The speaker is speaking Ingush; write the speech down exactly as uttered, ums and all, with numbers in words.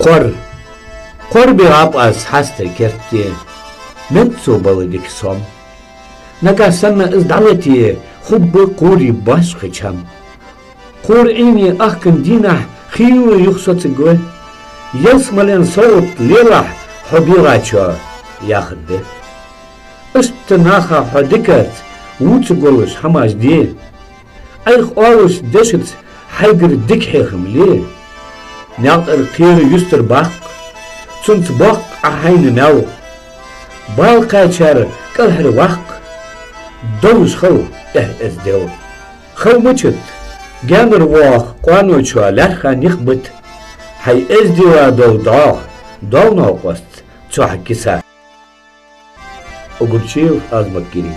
Кхор. Кхор бе гӀаб аз хьаста керте, мег цо бала дика сом. Нагахь санна из дӀалете, хургба кхорий башха чам. Кхорий Ӏийне ахкан дийнахь хийла юха соцаргва. Ялсмален совгӀат лелахь хьо бегӀачоа, яхаргда. Иштта наха хьо дикаца вувцаргволаш хӀамаш де. Ӏайха оалаш дешаца хьайгара дика хьехам ле. Наькъа тӀара кхера юстара баккха, цунца боккха Ӏа хьайна мел. Бала кхаьчар кӀалхара ваккха, довш хила эхь-эздел. Хала мачат, гаьнара воагӀа къоаночоа лаьрххӀа нах бита. Хьай эздела дола доагӀа доал новкъост цу хьа киса. Огурчиев Азмакгири.